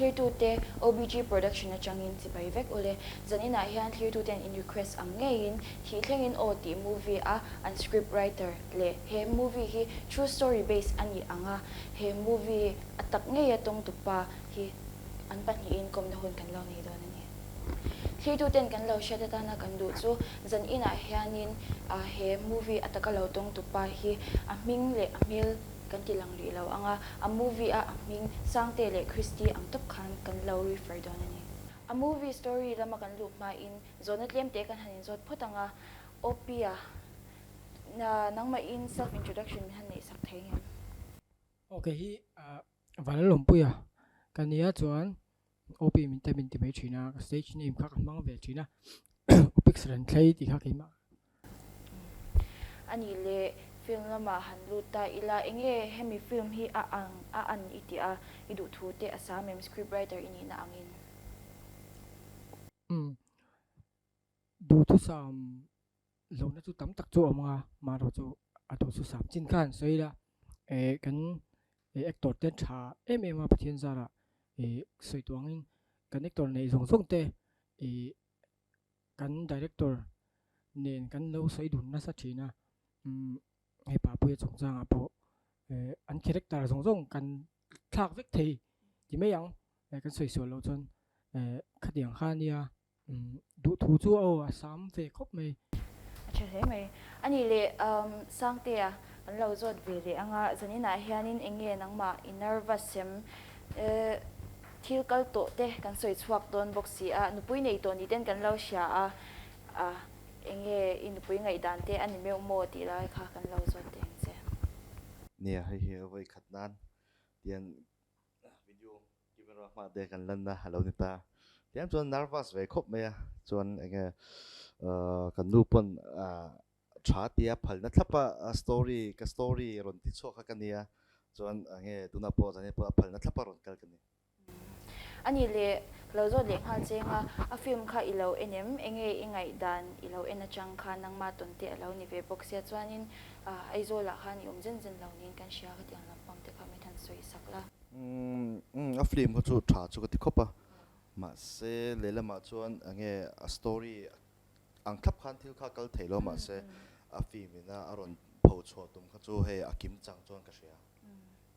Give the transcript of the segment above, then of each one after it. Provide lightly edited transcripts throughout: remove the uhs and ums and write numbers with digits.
Thlirtute OBG Production atangin chibai vek ule. Zaninah hian thlirtuten in request ang ngeiin Thih Thlengin Aw tih movie a an script writer leh he movie hi true story base a nih ang a, he movie a tak ngeia tawngtupa hi an pahnihin kawmna hun kan lo nei dawn a ni. Thlirtuten kan lo hriat atana kan duh chu zaninah hianin he movie a taka lo tawngtupa hi a hming leh a hmel kan ti lang rih lo ang a, a movie a a hming Sangte leh Christy ang tawp khan kan lo refer dawn a ni. A movie story lama kan luh hmain zawhna tlemte kan han inzawt phawt ang a, Opia, nangmahin self introduction min han neihsak thei ngem? Aw kei hi Vanlalawmpuia ka nia chuan OP min te min ti mai thin a, ka stage name kha ka hmang ve thin a, Opix Renthlei tih kha keimah. A nih leh film lamah han lut ta ila, enge hemi film hi a ang a an i tih a, i duh thu te a sam em script writer i nihna angin? Umm, duhthusam lohna chu tam tak chu a awm ang a, mahrawh chu a duhthusam chin khan sawi ila eh kan actor te tha em em a Pathian zarah eh sawi tuah angin kan actor neih zawng zawng te ih kan director nen kan lo sawi dun nasa thin a umm hei Papuia chungchangah pawh eh an character zawng zawng kan thlak vek thei ti mai ang eh kan sawi sual loh chuan eh khatiang kha ania. Duhthu chu aw a sam ve khawp mai. A tha hle mai. A nih leh Sangtea kan lo zawt ve leh anga zaninah hianin eng nge nangmah i nervous sem thil kal tawh te kan sawi chhuak dawn bawk si a, nupui nei tawh ni ten kan lo hria a, eng nge i nupui ngaihdan te a ni meuh maw tih lai kha kan lo zawt teh ang che. Nia, hei hi vawi khat nan tian Video camera hma te kan lan na a lo ni ta. Tiang chuan nervous ve khawp mai a, chuan enge kan nu pawn tha tia phalna thlap a story ka story rawn ti chhuak kha ka nia, chuan enge tunah pawh zan pawh a phalna thlap a rawn kal ka ni. A nih leh ka lo zawt leh nghal cheng a, a film kha i lo en em? Enge i ngaihdan i lo en atang khan nangmah tawn te a lo ni ve bawk sia chuanin Aizawlah khan i awm zen zen lo niin kan hria ka tiang lampang te kha min han sawi sak la. Umm a film kha chu tha chu ka ti khawp a, mahse lehlamah chuan enge a story ang thlap khan thil kha kal thei lo mahse a film ina a rawn pho chhuah tum kha chu hei a kim chang chuan ka hria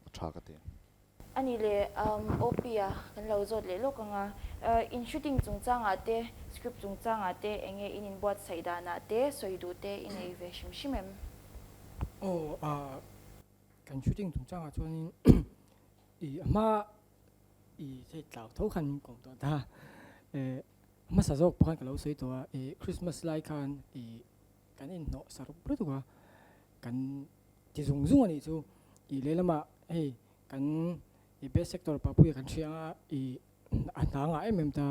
a tha ka ti. A nih leh OP-a kan lo zawt leh lawk ang a, in shooting chungchangah te, script chungchangah te enge in inbuatsaih danah te sawi duh te i nei ve hrim hrim em? Aw, kan shooting chungchangah chuanin i a hma i hei tlau tho khan min kawm tawh ta, hmasa zawk pawh khan ka lo sawi tawh a, i Christmas lai khan i kan inhnawh saruk lutuk a, kan ti zung zung a nih chu, i lehlamah hei kan i best sector Papuia kan hria anga i a hna ngah em em ta,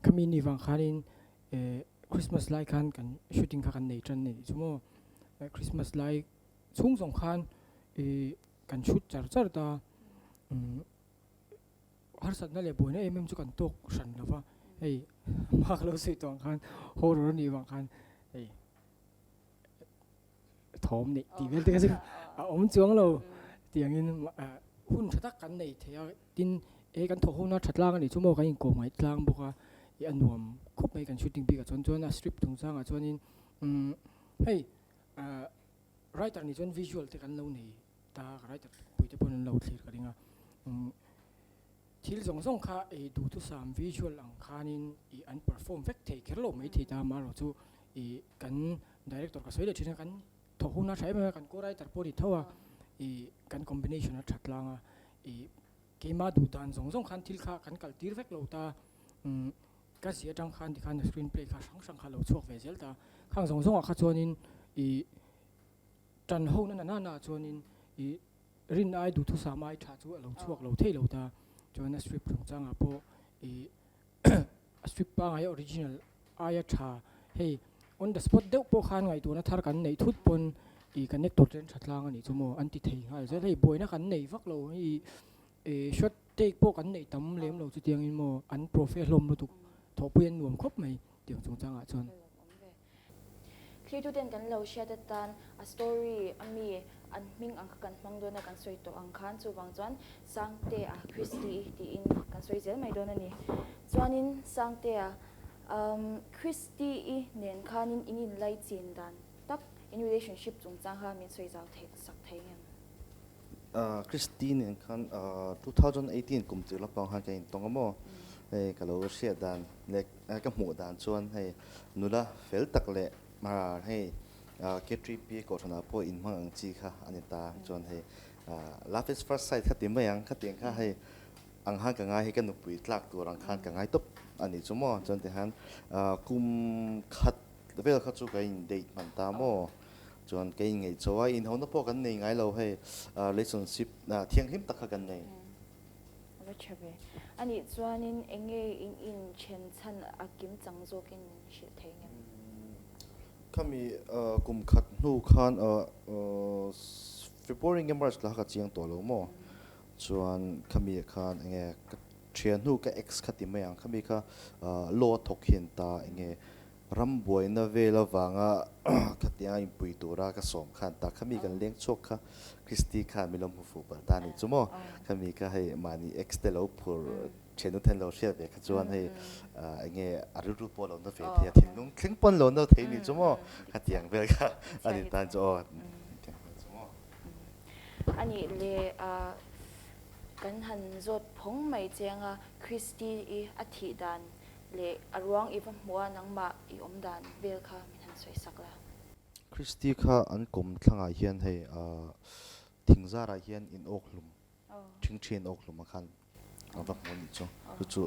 khami ni vang khanin Christmas lai khan kan shooting kha kan nei tan a nih chu maw, Christmas lai chhung zawng khan i kan shoot char char ta, harsatna leh buaina em em chu kan tawk hran lo va, hei hma ka lo sawi tawh ang khan horror a nih vang khan hei. thawm neih tih vel te kha chu a awm chuang lo tiangin hun tha tak kan nei thei a tin he kan thawh hona tha tlang a nih chu maw kan inkawm ngaih tlang bawk a ih a nuam khawp mai kan shooting bik ah chuan chuan a script chungchang ah chuanin umm hei ah writer nih chuan visual te kan lo nei ta writer pui te pawn an lo thlir ka ring a umm thil zawng zawng kha ih duhthusam visual ang khanin ih an perform vek thei kher lo mai thei ta amaherawhchu chu ih kan Director ka sawi leh thin a, kan thawk hun a tha em em a, kan co-writer pawh a ni tho a, ih kan combination a tha tlang a, ih keimah duh dan zawng zawng khan thil kha kan kal tir vek lo ta, umm ka zia atang khan tikhan screen play kha hrang hrang kha lo chhuak ve zel ta, khang zawng zawngah kha chuanin ih tan ho na nana ah chuanin ih rin ai duhthusam ai tha chu a lo chhuak lo thei lo ta, chuan a script chungchangah pawh ih A strip pangai original aia tha hei on the spot deuh pawh khan ngaihtuahna thar kan neih thut pawn ih kan actor te an tha tlang a nih chu maw an ti thei nghal zel hei buaina kan nei vak lo hei ih shot take pawh kan neih tam lem lo chutiangin maw an profe hlawm lutuk thawhpui an nuam khawp mai tiang chungchangah chuan. Thlir tuten kan lo hriat atan a story a mi an hming ang kha kan hmang dawn a kan sawi tawh ang khan chuvang chuan Sangte-a Christy tiin kan. kan sawi zel mai dawn a ni. Chuanin Sangtea, umm Christy-i nen khanin in inlaichin dan tak, in relationship chungchang kha min sawi zau theih sak thei ngem? Christy nen khan 2018 kum tir lampang khan ka intawng a maw? Hei ka lo hriat dan leh ka hmuh dan chuan hei nula fel tak leh hei K3P kohhranah pawh inhmang ang chi kha a ni ta. Chuan hei love is first sight kha ti mai ang kha tiang kha hei ang khan ka ngai hei ka nupui tlak tur ang khan ka ngai tawp a nih chu maw? Chuan tikhan kum khat vel kha chu ka in date hman ta maw? Chuan ka inngeih chho a, inhona pawh kan nei ngai lo hei, relationship thianghlim tak kha kan nei. A va tha ve. A nih chuanin eng nge in inthen chhan a kim chang zawkin min hrilh thei ngem? Khami kum khat hnu khan February nge March la kha ka chiang tawh lo maw? Chuan khami khan eng nge ka thian hnu ka ex kha ti mai ang, khami kha law a thawk hian ta eng nge Ram buaina vel avanga khatianga inpui tura ka sawm khan ta khami kan leng chhuak kha Christy khan min lo hmu fuh palh ta a ni chu maw? Khami kha hei mahni ex te lo phur thian nu then lo hriat ve kha chuan hei eng nge a rilru pawh lo na ve thei a, thinlung thleng pawn lo na thei a ni chu maw? Khatiang vel kha a ni tan chu aw khatiang vel chu maw? A nih leh kan han zawt phawng mai che anga Christy i a thih dan Leh a ruang i va hmuh a nangmah i awm dan vel kha min han sawi sak la. Christy kha an kawm thlangah hian hei thingzarah hian in awk hlum, thingthi in awk hlum a khan a va hmu a nih chu. Chu chu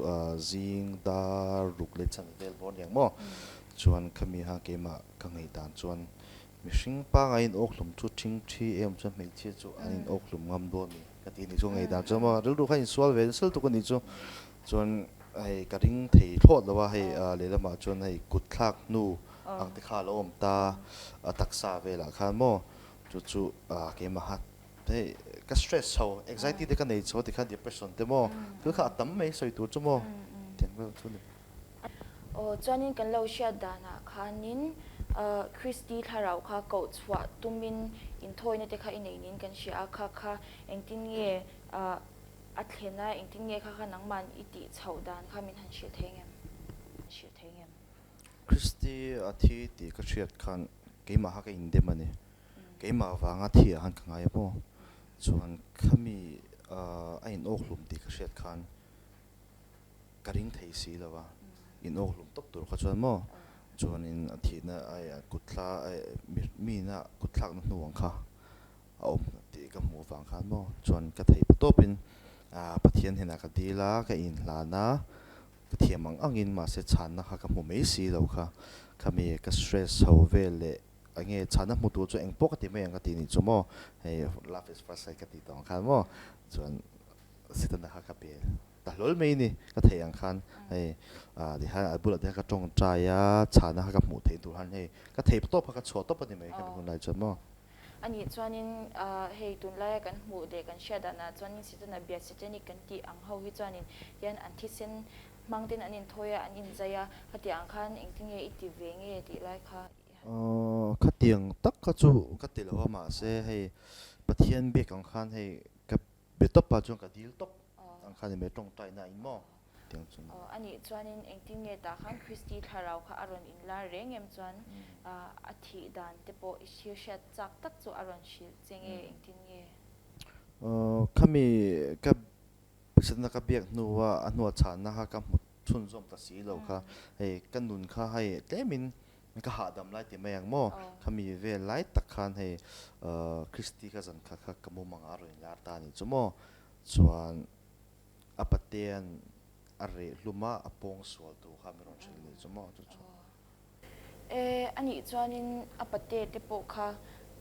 zing dar ruk leh chan vel bawr niang maw? Chuan khami ha keimah ka ngaih dan chuan mihring pangai in awk hlum chu thingthi em chuan hmeichhia chu an in awk hlum ngam dawn a ni ka ti a nih chu ngaih dan chuan maw rilru kha insual ve nasa lutuk a nih chu. Chuan hei ka ring thei thlawt lo a, hei lehlamah chuan hei kut thlak hnu ang te kha a lo awm ta a taksa velah khan maw chu chu keimaha hei ka stress chho anxiety te ka nei chho tikhan depression te maw thil kha a tam mai sawi tur chu maw tiang vel chu a ni. Aw chuanin kan lo hriat danah khanin Christy thlarau kha koh chhuah tumin inthawina te kha i nei niin kan hria a, kha kha engtin nge A thlen a, engtin nge kha kha nangman i tih chhoh dan kha min han hrilh thei ngem? Hrilh thei ngem? Christy a thi tih ka hriat khan keimah kha ka indem a ni. Keimah vanga thi ah khan ka ngai a maw? Chuan khami a in awk hlum tih ka hriat khan ka ring thei si lo a, in awk hlum tawp tur kha chuan maw? Chuanin a thihna kut thla mina kut thlakna hnu ang kha a awm tih ka hmuh vang khan maw chuan ka theih pa tawpin Pathian hnenah ka dil a, ka inhlan a, ka thiam ang angin mahse chhanna kha ka hmu mai si lo kha, khami ka stress ho vel leh enge chhanna hmu tur chu engpawh ka ti mai ang ka ti nih chu maw, hei love is first sight ka tih tawh ang khan maw chuan Setana kha ka pe ta hlawl mai ni, ka theih ang khan hei tihian a bulah te khan ka tawngtai a, chhanna kha ka hmuh theih tur khan hei ka theih pa tawp kha ka chhuah tawp a ni mai khami hun lai chuan maw. A nih chuanin hei tunlaia kan hmuh leh kan hriat danah chuanin Setana bia Satanic kan tih ang ho hi chuanin hian an thisen hmang ten an inthawi a, an inzai a, khatiang ang khan engtin nge i ti ve nge tih lai kha i han. Khatiang tak kha chu ka ti lo a mahse hei Pathian biak ang khan hei ka Be tawp ah chuan ka dil tawp ang khan i me tawngtai na in maw tiang chu. Aw anih chuanin engtin nge tah khan Christy thlarau kha a rawn inlar reng em chuan a thih dan te pawh i thil hriat chak tak chu a rawn hrilh che nge engtin nge? Khami ka Setana ka biak hnua a hnua chhanna kha ka hmu chhunzawm ta si lo kha hei ka nun kha hei tlemin Ka hahdam lai ti mai ang maw? Khami vel lai tak khan hei Christy kha zan kha kha ka mumang a rawn inlar ta a nih chu maw? Chuan a patean a reh hlum a, a pawng sual tur kha min rawn hrilh nih chu maw? Chu chu. E, a nih chuanin a pate te pawh kha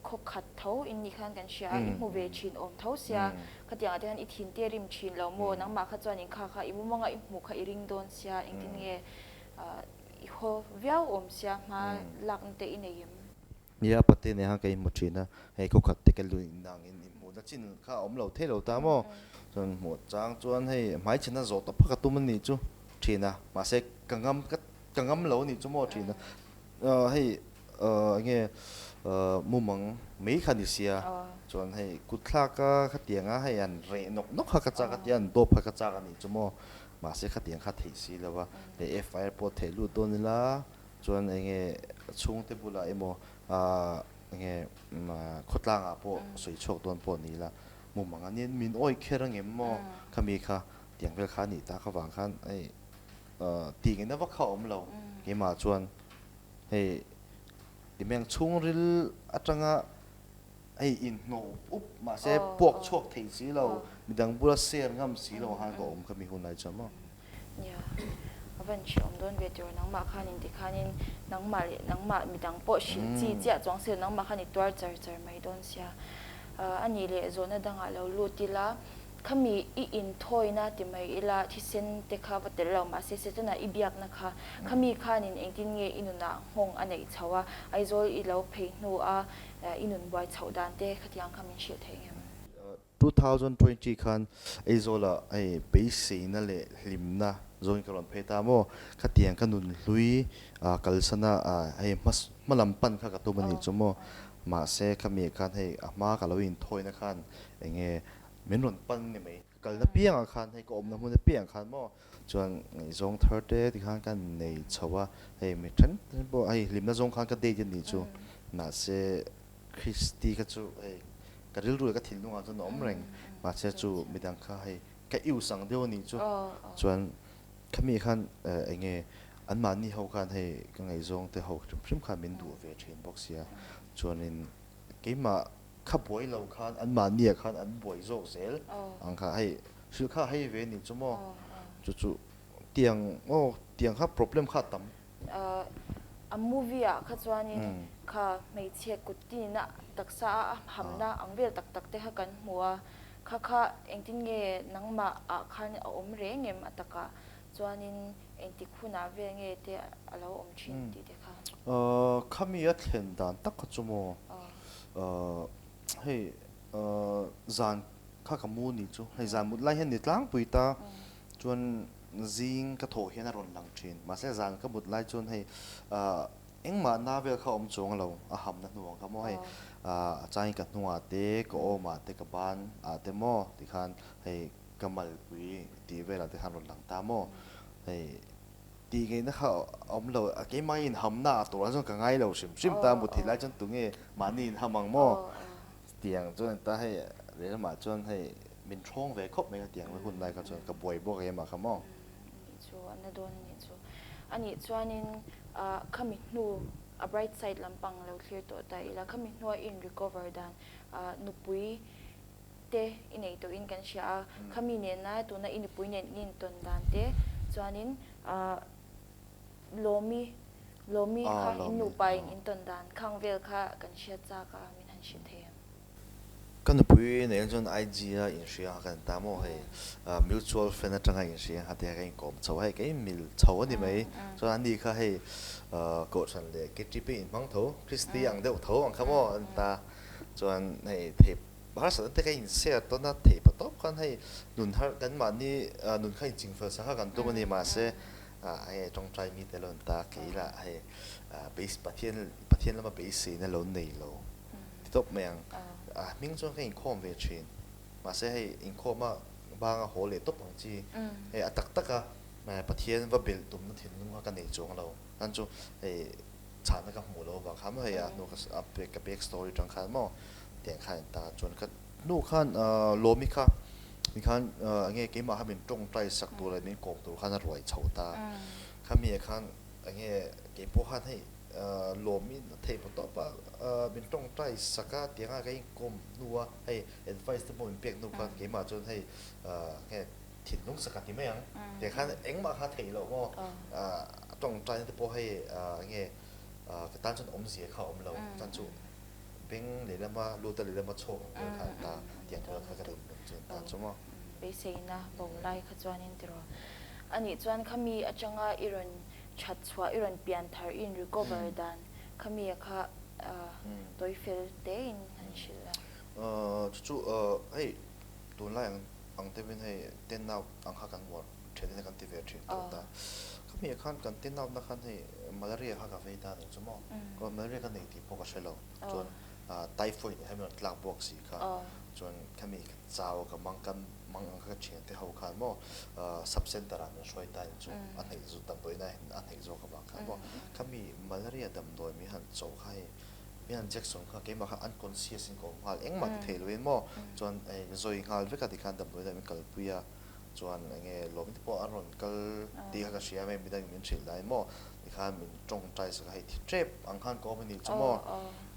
khaw khat tho in nih khan kan hria a, i hmu ve thin awm tho sia, khatiangah te khan i thin te rim thin lo maw? Nangmah kha chuanin kha kha i mumanga i hmuh kha i ring dawn sia, engtin nge I haw viau awm sia hma lakna te i nei em? Nia pate nen khan ka inhmu thin a, hei khawkhat te ka luih nangin inhmuhna chin kha a awm lo thei lo ta maw? Chuan hmuh chang chuan hei hmai chhina zawh tawp kha ka tum a nih chu thin a, mahse ka ngam ka ngam lo a nih chu maw thin a, hei enge mumang mai kha ni sia chuan hei kutthlak a khatiang a hei an reh nawk nawk kha ka chak a tia an dawp kha ka chak a nih chu maw? Mahse khatiang kha theih si lo a, hei FIR pawh theih lut dawn ila chuan eng nge chhungte bulah emaw ah eng nge khawtlangah pawh sawi chhuak dawn pawh ni ila mumang anian min awih kher angem maw khami kha tiang vel kha a nih tak avang khan hei tih ngaihna vak kha a awm lo keimah chuan hei timeng chhungril atanga hei inhnawh up up mahse puak chhuak thei si lo, midang bula share ngam si lo khan ka awm kha mi hun lai chuan maw. Nia, a van hrilh awm dawn ve tiraw nangmah khan in tikhanin nangmah leh nangmah midang pawh hrilh chi chiah chuang si lo nangmah khan i tuar char char mai dawn sia. A nih leh zawhna dangah lo lut ila Khami i inthawina ti mai ila thisen te kha va tel lo mahse Setana i biakna kha khami khanin engtin nge i nunah nghawng a neih chho a, Aizawl i lo phei hnu a i nun buai chhoh dan te khatiang kha min hrilh thei ngem? 2020 khan Aizawlah hei beiseina leh hlimna zawngin ka rawn phei ta maw? Khatiang ka nun hlui kalsana hei hma lam pan kha ka tum a nih chu maw? Mahse khami khan hei a hma ka lo inthawina khan enge Min rawn pan ni mai. Ka kalna piangah khan hei ka awmna hmun apiangah khan maw chuan ngaihzawng thar te tikhan ka nei chho a, hei mi then then pawh hei hlimna zawng khan ka date a nih chu. Mahse Christy kha chu hei ka rilru leh ka thinlungah chuan a awm reng. Mahse chu midang kha hei ka use ang deuh a nih chu. Chuan khami khan eng nge anmahni ho khan hei ka ngaihzawng te ho hrim hrim khan min duh ve thin bawk sia. Chuanin keimah Kha buai lo khan an mahniah khan an buai zawk zel ang kha hei hrilh kha hei ve nih chu maw chu chu tiang aw tiang kha problem kha a tam. A movie ah kha chuanin kha hmeichhe kut tinina taksa a a hamna ang vel tak tak te kha kan hmu a, kha kha engtin nge nangmah ah khan a awm reng em a takah chuanin engtik hunah vel nge te a lo awm thin tih te kha. Khami a thlen dan tak kha chu maw Hei zan kha ka mu ni chu hei zan mut lai hian ni tlangpui ta chuan zing ka thawh hian a rawn lang thin mahse zan ka mut lai chuan hei engmah na vel kha awm chuang lo a hamna hnu ang kha maw hei a changin ka hnungah te ka awmah te ka ban ah te maw tikhan hei ka malpui tih velah te khan rawn lang ta maw hei. Tih ngaihna kha a awm lo, a keimah inhamna ah turah chuan ka ngai lo hrim hrim ta, muthilh lai chuan tunge mahni inham ang maw? Tiang chuan ta hei lehlamah chuan hei min thawng ve khawp mai a tiang hun lai kha chuan ka buai bawk em ah kha maw? Anih chu a na dawn anih chu. Anih chuanin khami hnu a bright side lampang lo thlir tawh ta ila, khami hnua in recover dan nupui te i nei tawhin kan hria a, khami nena tuna i nupui nen in intawn dan te chuanin Lawmi, Lawmi kha in nupa in intawn dan khang vel kha kan hriat chak a, min han hrilh thei em? Ka nupui nen chuan IG a inhria kha kan ta maw hei mutual friend atanga inhria kha te kha ka inkawm chho a, hei ka inmil chho a ni mai, chuan ani kha hei Kohhran leh KTP inhmang tho, Christy ang deuh tho ang kha maw an ta, chuan hei thei Harsatna te ka inshare tawn a, theih pa tawp khan hei nun har kan mahni nun kha inchingfel sak kha kan tum a ni mahse hei tawngtai mite lo an ta kei lah hei base Pathian Pathian lama beiseina lo nei lo ti tawp mai ang. A hming chuan ka inkhawm ve thin mahse hei inkhawma banga haw leh tawp ang chi hei a tak taka Pathian va belh tumna thinlung kha ka nei chuang lo tan chu hei chhahna ka hmuh loh avang khan maw hei a hnu ka back story atang khan maw tiang khan in ta chuan ka hnu khan Lawmi kha mi khan enge keimah kha min tawngtai sak tur leh min kawm tur khan a ruai chho ta khami ah khan enge keipawh khan hei Lawmi a theih pawh tawp a min tawngtai sak a tiang a ka inkawm hnu a hei advice te pawh min pek hnu khan keimah chuan hei enge thinlung sak a ti mai ang tiang khan engmah kha theih loh maw a tawngtaina te pawh hei enge ka tan chuan awmzia kha a awm lo chuan chu beng lehlama lut a lehlama chhuak ang vel kha an ta tiang vel kha ka rin chu an ta chu maw. Beiseina bo lai kha chuanin tiraw anih chuan khami atanga i rawn that chhuah i rawn pian thar i in recover dan khami a kha tawi fel te in han hrilh a. Chu chu hei tunlai ang ang deuhin hei ten out ang kha kan uar then in kan ti ve thin tawh ta. Khami ah khan kan ten out na khan hei malaria kha ka vei ta nih chu maw. Malaria ka nei tih pawh ka hre lo. Chuan typhoid hi a rawn tlak buak si kha. Chuan khami ka chau ka mang ka Mang ang kha ka thiante ho khan maw sub center ah min hruai ta in chu a hnaih zu damdawiin a hnaih zawk avang khan maw khami malaria damdawi min han chawh kha hei min han injection kha keimah khan unconscious in ka awm nghal engmah ti thei loin maw chuan hei zawi nghal vek a tikhan damdawiin ah min kalpui a chuan enge lawm te pawh an rawn kal tih kha ka hria mai midang in min hrilh lai maw tikhan min tawngtai sak a hei thi tep ang khan ka awm a nih chu maw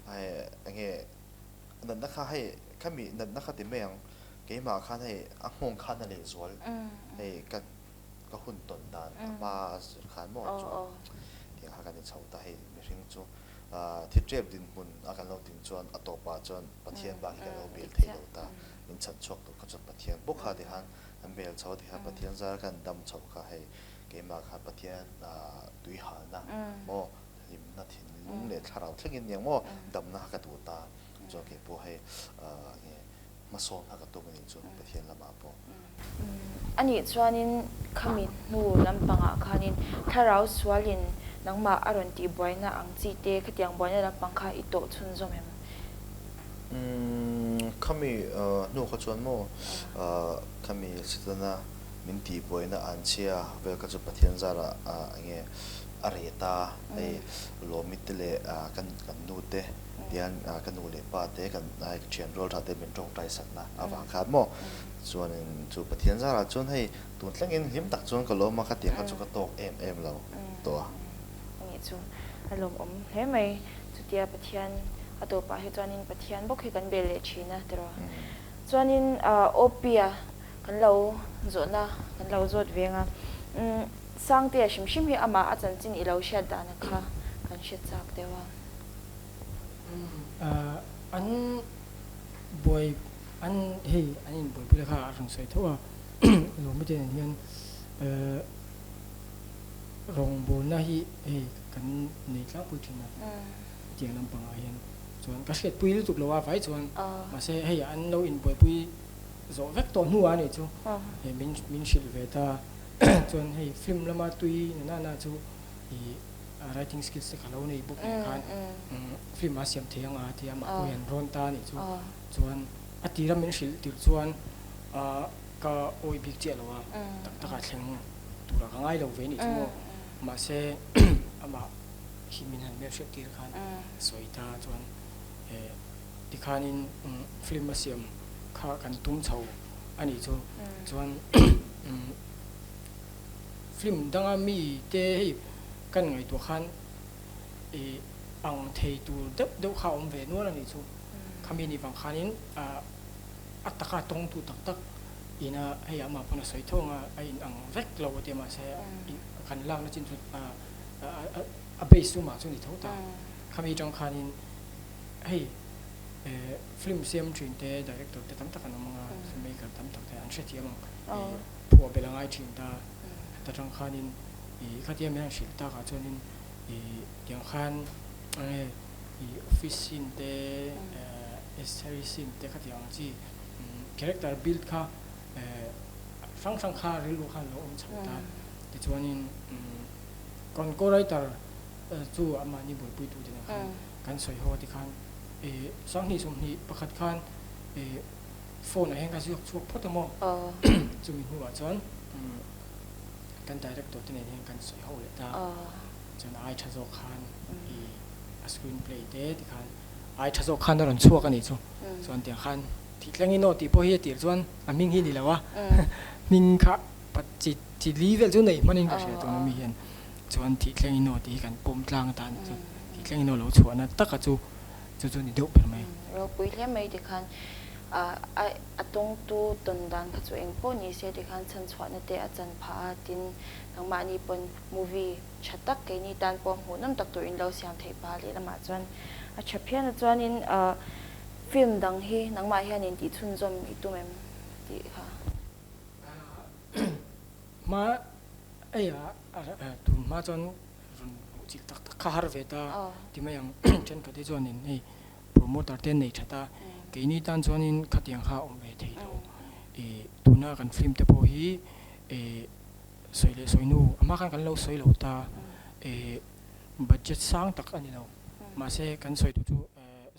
hei enge natna kha hei khami natna kha ti mai ang. Keimah khan hei a nghawng khan a lehzual hei ka ka hun tawn dan a hma a zir khan maw chuan tiang kha kan in chho ta hei mihring chu thi tep dinhmun a kan lo din chuan a tawpah chuan Pathian bak hi kan lo bel thei lo ta min chhan chhuak tur kha chuan Pathian bawk kha tikhan kan bel chho a tikhan Pathian zar khan dam chho kha hei keimah khan Pathian tui halna maw hlimna thinlung leh thlarau thlengin nia maw damna kha ka duh ta chuan keipawh hei nge hmasawn kha ka tum a nih chu Pathian lamah pawh. A nih chuanin khami hnu lampangah khanin thlarau sualin nangmah a rawn tih buaina ang chi te khatiang buaina lampang kha i tawh chhunzawm em? Khami hnu kha chuan maw khami Setana min tih buaina an chhia vel kha chu Pathian zarah enge a reh ta hei Lawmi te leh kan nu te Tian ka nu leh pa te kan thian rual tha te min tawngtai sakna avang khan maw chuanin chu Pathian zarah chuan hei tun thlengin hlim tak chuan ka lawm a khatiang kha chu ka tawk em em lo tawh a. Anih chu a lawmawm hle mai chutia Pathian a tawpah hi chuanin Pathian bawk hi kan bel leh thin a tiraw chuanin Opia kan lo zawhna kan lo zawt veng a Sangtea hrim hrim hi amah a chanchin i lo hriat dana kha kan hre chak deuh a. An buai an hei an inbuaipui kha a rawn sawi tho a, Lawmite nen hian rawngbawlna hi hei kan nei tlangpui thin a tiang lampangah hian chuan ka hriatpui lutuk lo a vai chuan mahse hei an lo inbuaipui zawh vek tawh hnuah a nih chu hei min min hrilh ve ta chuan hei film lama tui na nana chu ih writing skills te ka lo nei bawk nen khan film a siam thei anga tia amah pawh hian rawn ta a nih chu chuan a tira min hrilh tirh chuan ka awih bik chiah lo a tak tak a thleng tura ka ngai lo ve nih chu maw mahse amah hi min han hmel hriat tir khan sawi ta chuan tikhanin film a siam kha kan tum chho a nih chu chuan Film danga mi te hei kan ngaihtuah khan ih ang thei tur deuh deuh kha a awm ve nual a nih chu. Khami nih vang khanin a taka tawngtu tak tak ina hei amah pawn a sawi tho anga a in ang vek lo a tia mahse kan lakna chin chu a base chu mah chu a ni tho ta. Khami atang khanin hei film siam thin te director te tam tak an awm anga film maker tam tak te an hrethiam ang. Phuah belh a ngai thin ta. Heta tang khanin ih khatia min han hrilh takah chuanin ih tiang khan enge ih office scene te Esther-i scene te khatiang ang chi character build kha hrang hrang kha rilru khan lo awm chho ta. Tichuanin kan co-writer chu amahni buaipuitu te nen khan kan sawi ho a tikhan ih sanghnih sawmhnih pakhat khan ih Phone ah hian ka ziak chhuak phawt a maw? Chumi hnuah chuan kan director te nen hian kan sawi ho leh ta. Chuan a ai tha zawk khan i a screen play te ti khan ai tha zawk khan a rawn chhuak a nih chu. Chuan tiang khan thih tlengin aw tih pawh hi a tir chuan a hming hi ni lo a. Hming kha chi chi li vel chu nei hmanin ka hria tuna mi hian chuan thih tlengin aw tih hi kan pawm tlang atan chuan thih tlengin aw lo chhuahna taka chu Chu chu ni deuh ber mai. Ropui hle mai tikhan a tawngtu tawn dan kha chu eng pawh ni se tikhan chhanchhuahna te a chan phah a, tin nangmahni pawn movie tha tak keini tan pawh hmuhnawm tak tur in lo siam theih phah lehlamah chuan a tha phian a chuanin film dang hi nangmah hianin tih chhunzawm i tum em tih kha. Hma eia tun hma chuan rawn luh chilh tak tak kha har ve ta ti mai ang thenkhat hi chuanin hei promoter te an nei that a keini tan chuanin khatiang kha a awm ve thei lo ih tuna kan film te pawh hi ih sawi leh sawi nu a hma khan kan lo sawi lo ta ih budget sang tak a ni lo mahse kan sawi duh chu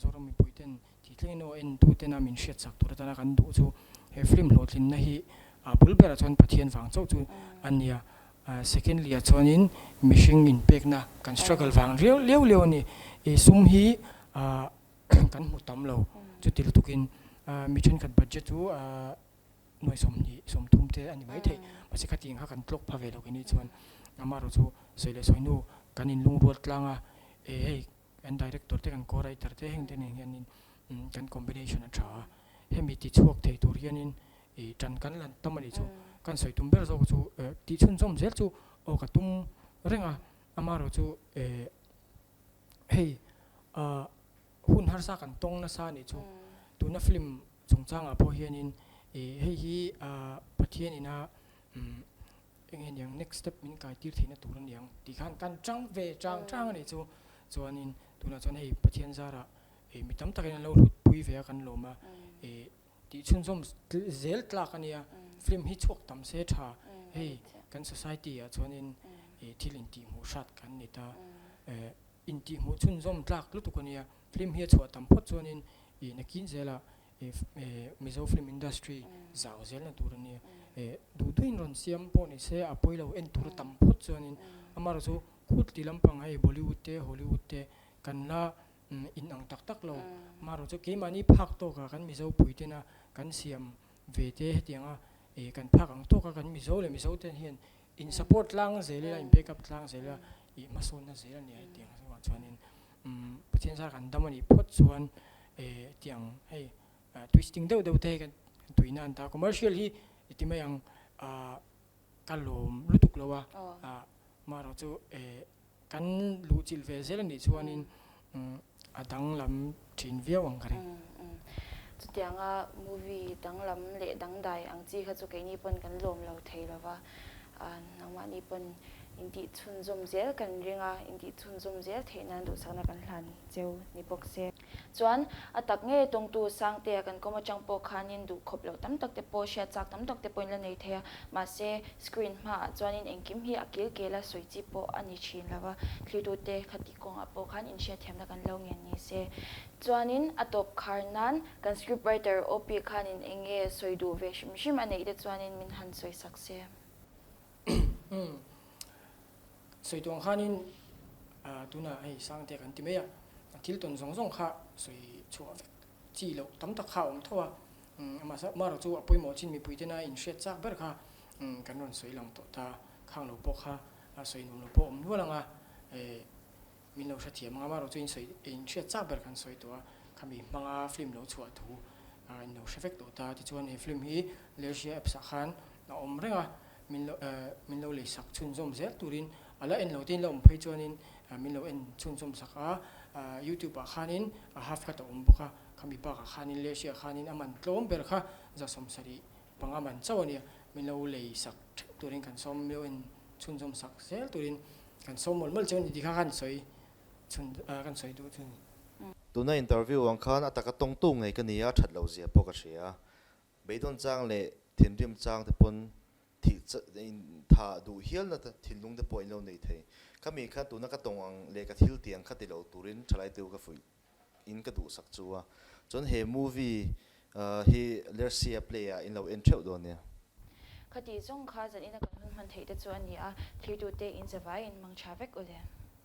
Zoram mipui ten. Tih thlengin aw entutena min hriatsak tur atana kan duh chu he film hlawhtlinna hi a bul berah chuan Pathian vang chauh chu a nia. Secondly ah chuanin mihring inpekna kan struggle vang riau liau liau a ni. I sum hi kan hmu tam lo chuti lutukin mi thenkhat budget chu nuai 20 30 te a ni maithei. Mahse khatiang kha kan tlawk pha ve lo keini chuan amaherawh chu sawi leh sawi hnu kan inlungrual tlang a, e hei Kan director te kan co-writer te heng te nen hianin kan combination a tha a, hemi ti chhuak thei tur hianin ih tan kan lan tam a nih chu. Kan sawi tum ber zawk chu tih chhunzawm zel chu aw ka tum reng a, amaherawh chu eh hei ah hun harsa kan tawng nasa a nih chu. Tuna film chungchangah pawh hianin ih hei hi ah Pathian ina umm Eng nge niang next step min kai tir theihna tur a niang tih khan kan chang ve chang chang a nih chu. Chuanin tunah chuan hei Pathian zarah ih mi tam takin an lo hlut pui ve a kan lawm a, ih tih chhunzawm zel tlak a nia, film hi chhuak tam se tha hei kan society ah chuanin ih thil intihhmuh hrat kan ni ta, eh intihhmuh chhunzawm tlak lutuk a nia, film hi a chhuah tam phawt chuanin ih nakin zelah Mizo film industry zau zelna tur a nia. Duh duhin rawn siam pawh ni se a pawi lo en tur a tam phawt chuanin amaherawh chu khut ti lampang hei Bollywood te Hollywood te kan la in ang tak tak lo. Amaherawh chu keimahni phak tawkah kan Mizo pui tena kan siam ve te hetianga kan phak ang tawka kan Mizo leh Mizo te hian in support tlang zel ila in back up tlang zel ila ih hmasawnna zel a nia hetiang chungah chuanin Pathian zar kan dam a nih phawt chuan tiang hei twisting deuh deuh te hei kan tuina an ta a, commercial hi i ti mai ang ka lawm lutuk lo a, amaherawh chu kan luhchilh ve zel a nih chuanin a danglam thin viau ang ka ring. Chutianga movie danglam leh dangdai ang chi kha chu keini pawn kan lawm lo thei lo va, nangmahni pawn intih chhunzawm zel kan ring a, intih chhunzawm zel theih nan duhsakna kan hlan cheu ni bawk se. Chuan a tak ngei tawngtu Sangtea kan kawm atang pawh khanin duh khawp loh tam tak te pawh hriat chak tam tak te pawhin la nei thei a, mahse screen hmaah chuanin engkim hi a kil kel a sawi chi pawh a ni thin lo va, thlirtute khati kawngah pawh khan inhriatthiamna kan lo ngen ni se. Chuanin a tawp khar nan kan script writer OP khanin eng nge sawi duh ve hrim hrim a neih te chuanin min han sawi sak se. Umm sawi tuang khanin tunah hei Sangte kan ti mai a, a thil tawn zawng zawng kha sawi chhuah vek chi loh tam tak kha a awm tho a, amaherawh chu a pawimawh chin mipui tena inhriat chak ber kha kan rawn sawi lang tawh ta, khang lo pawh kha sawi nuam lo pawh a awm nual ang a, Min lo hrethiam ang a, amaherawh chu in sawi in hriat chak ber kan sawi tawh a, khami hmanga film lo chhuah thu in lo hre vek tawh ta. Tichuan he film hi Lersia apps ah khan a awm reng a, min lo min lo leisak chhunzawm zel turin a la en lo te in la awm phei chuanin min lo en chhunzawm sak a, youtube ah khanin a half cut a awm bawk a, khami bakah khanin Lersia khanin a man tlawm ber kha 75 man chauh a nia, min lo leisak theuh turin kan sawm, min lo en chhunzawm sak zel turin Kan sawm mawlh mawlh chu a ni tih kha kan sawi chhun kan sawi duh chu a ni. Tuna interview ang khan a taka tawngtu ngei ka ni a, that lo zia pawh ka hria. Beidawn chang leh thinrim chang te pawn thih tha duh hialna thinlung te pawh in lo nei thei. Khami kha tuna ka tawng ang leh ka thil tiang kha ti lo turin thalai te u ka fuih in ka duhsak chu a. Chuan he movie hi Lersia play ah in lo en theuh dawn nia. Khati zawng kha zan ina kan hun hman theih te chu a ni a, thirtute in zavai in mang tha vek u le.